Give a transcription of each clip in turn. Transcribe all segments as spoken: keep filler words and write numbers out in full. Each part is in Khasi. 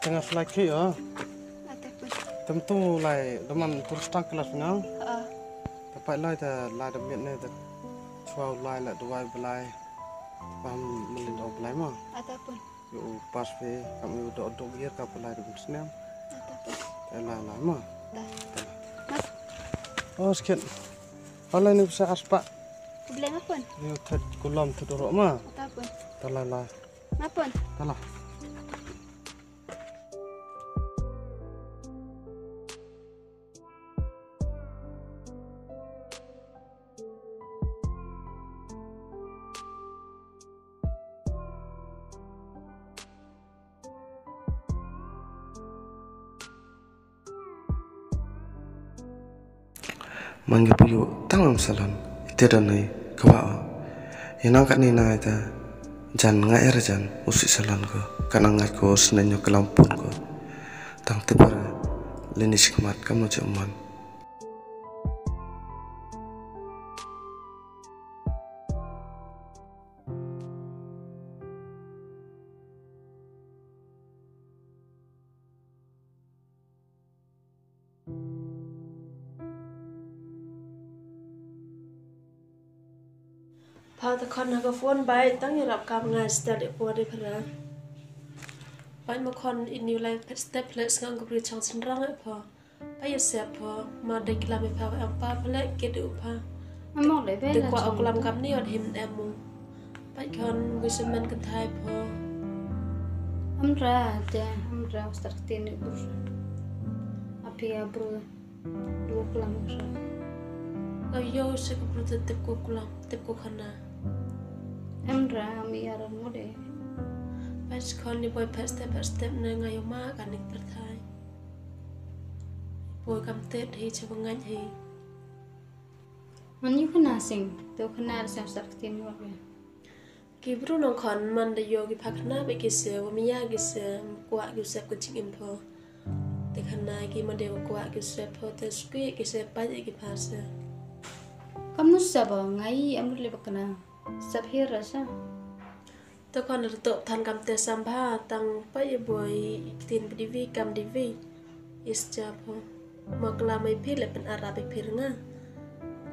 Tang as lai ki, oh. Ata pun. Tem tu lai, daman tu stang kelas na. Ah. Tapai lai ta lai da miet ne ta. Chwa lai la duwai belai. Pam melin dau belai ma. Ata pun. Yo pas pe kam yo do do gier ka belai da snem. Ata pun. Te lai lai ma. Dah. Oh, sikit. Alai ni bisa aspa. Belai ma pun. Ni thad kulam thad ro ma. Ata pun. Te lai lai. Ma pun. Te lai. Man ki pyu tang am salon ite don nei ka wa o. Inang kat ni na ita jan nga er jan usi salon ko. Kanang ngat ko senen yo kelam pun ko. Tang te para leni sikmat kam no je man. Pha ta khon ha ka phone bai tang ïarap kam ngai stel i por i phra. Bai ma khon i niu lai phet step phet sngang ku bri chang sin rang i pha. Bai ïa sep pha ma dei klam i pha em pa pha le kit u pha. Among le be. Te la kwa chang u klam tu. Kam ni ot him em mu. Bai khon wi semen ka thai pha. Amra te amra star tin i bur. Api abru. Dua kulam sa. Ayo se ku pru tep ku kulam, tep ku khana. Em ra mi aran mo de. Pas khon ni boy pet step pet step ne nga yo ma ka nik perthai. Boy kam tet hi che bangan hi. Man yu khana sing, to khana sem sar ktin wa ya. Ki bru nong khon man da yo ki phak na be ki se wa mia ki se kwah ki se ko jingim pho. Te khana ki ma de wa kwah ki se pho te skui ki se pa ki pha se. Kam nu sa ba ngai am le ba kana. Sa phir ra sa. Te khon da to than kam te sam ba tang pa ye boy ki tin bi di vi kam di vi. Is ja pho. Ma klam ai phi le pyn arap ai phi nga.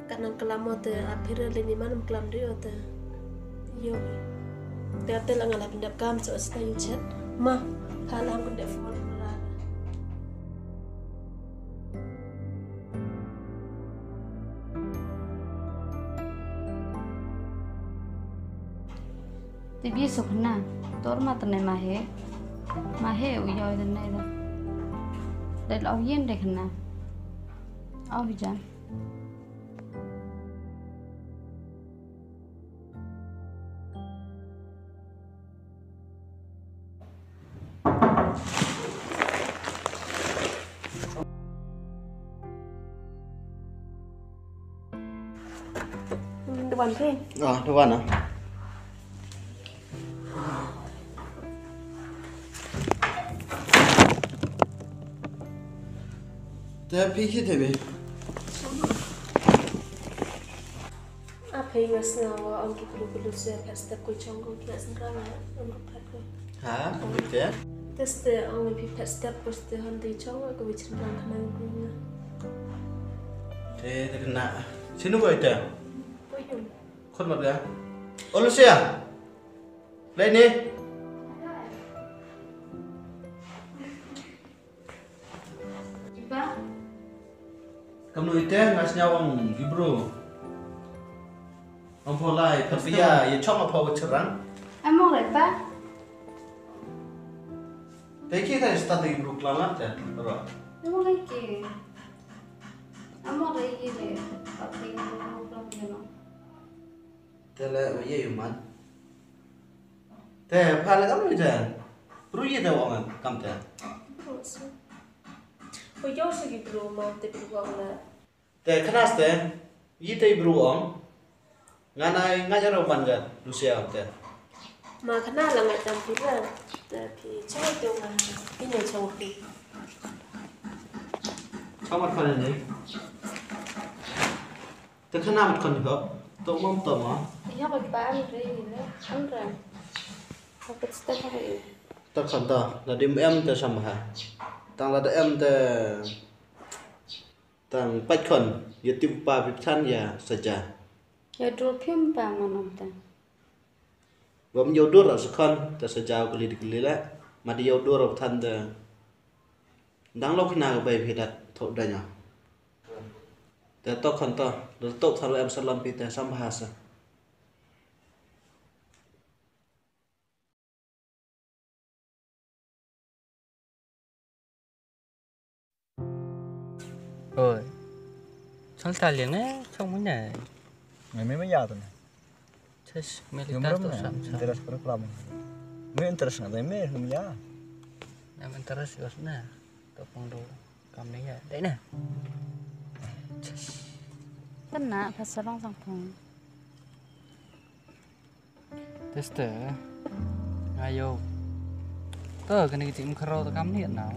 Ka nang klam o te a phi le ni man klam di o te. Yo. Te te la nga la pyn dep kam so sta yu chet. Ma ha la pyn dep phone la. Te bi suk na. Tor ma tne ma he. Ma he u yo tne da. Dai la yin de khna. Au hi jan. Dewan phi? Ah, dewan ah. Te phi hi te be. A phi nga sngaw wa ong ki kulu kulu se phet step ko chong ko ki la snrang ya ong ko phet ko. Ha, ong te. Te ste ong phi phet step ko ste hon te chong ko wi chin rang khana ko nga. Te te na. Sinu ko ite. Ko yum. Khot mat ga. Olusia. Lai ni. Iba. Kam nu ite nga sñiaw ong ki bru. Ong pho lai phat bia ye chong a pho chyrang. Amo lai pa. Te ki ta sta te ki bru klam la te ro. Amo lai ki. Amo lai ki le. Pa te ki bru klam ye no. Te le ye yu man. Te pha le kam ite. Bru ye te ong kam te. Bru se. Ko yo se ki bru ma te bru ong le. Te khana ste. Ye te bru ong. Nga na nga jaro man ga Lucia te. Ma khana la nga tam pi la. Te pi chong te nga. Pi ne chong pi. Chong mat khana ne. Te khana mat khon hok. To mom to ma. Yo ko pa am re ne. Am re. Ko pet ste ko re. Tang khon to, la dim em te sam ha. Tang la da em te tang pait khon, ïa tip pa pip than ïa saja. Ïa dur phim pa manom te. Bam ïa dur sa khon, te saja u kali di kali la. Ma di ïa dur than te. Dang lo khna ka bai phi dat tho da nya. Te to khon to, da to thar em salon pi te sam ha sa. Oi. Chal ta liang eh, chong mo ne. Ngai me me ya tu ne. Chas, me li Yum ta rum tu ne. Sam sam. Interes per kelam. Me interes ngai me hum ya. Nam interes yos na. To pang do kam ne ya. Dai na. Chas. Kena pasal long sang pang. Teste. Ayo. To kane ki jingim khraw to kam ni nau.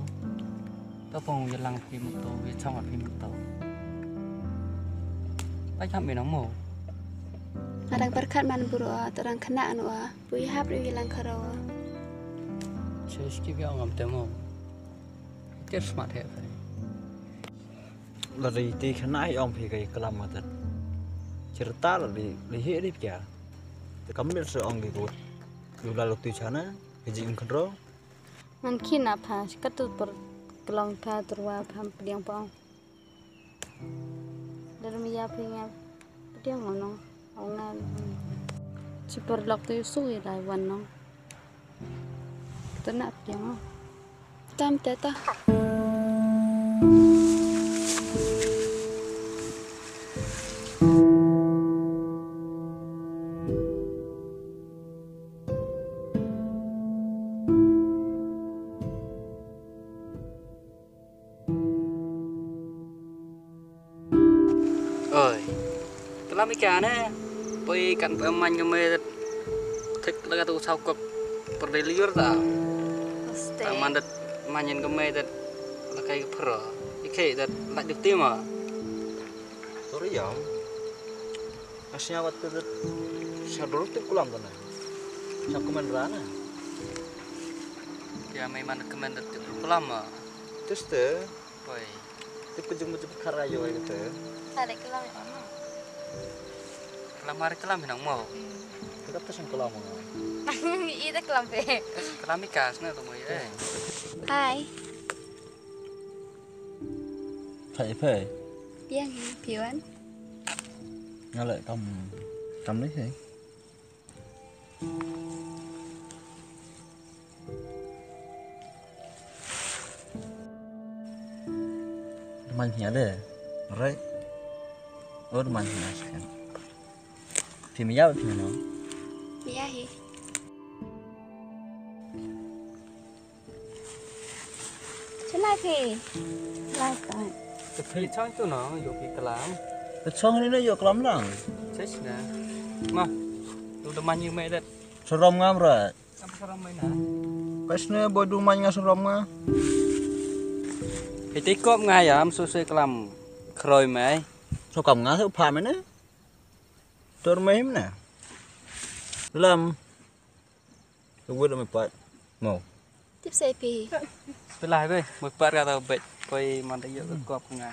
To pong ïa lang phim to, ïa chong phim to. Pai kham mi nang mo. Nga dang pyrkhat man bro, to dang kena anu a. Bui hap ri ïa lang khraw. Sis ki biang ngam te mo. Ter smat he. La ri ti khana i ong phi ka i klam ma tat. Cerita la li li hi ri pia. Te kam le se ong ki kut. Yu la lu tu chana, ki jing khro. Man khina pha, ka tu per klong pha turwa pha pdiang pong. Dar mi ya phi nga pdiang ngono. Ong nga. Super lok tu su i lai wan no. Tena pdiang. Tam teta. Oi. Klam ika ne. Poi kan poi man ka mai dat. Thik la ka tu sau kok. Perde liur ta. Aste. Ta man dat man yen ka mai dat. La kai ka pro. Ike dat la duk ti ma. Sorry yam. Asnya wat tu dat. Sa dulu tu kulam tu na. Sa kuman rana. Ya mai man kuman dat tu kulam ma. Tus te. Poi. Tip ka jingmut jingpyrkhat ra ïoh ïa kata. Ada kelam ïa mama. Kelam hari kelam hinang mo. Kedap ta sing kelam mo. Ida kelam pe. Kelam ikas na tu mo eh. Hai. Hai pe. Yang piwan. Ngale kam kam ni hai. Duman hia de. Right. Oh, duman hia sekian. Phi mia, phi mia no? Mia hi. Chalai phi. Chalai kai. Te phi chang tu no, yo phi kelam. Te chang ni no yo kelam lang. Chais na. Ma, tu duman yu mai dat. Seram ngam rat. Pas ne bodu man nga serom nga. Iti kop nga yam suse kelam kroi mai. So kam nga so pha mene. Tor mai mene. Lam. Wud mai pat. Mo. Tip sai pi. Pelai be, mai pat kata bet. Koi man ta yok kop nga.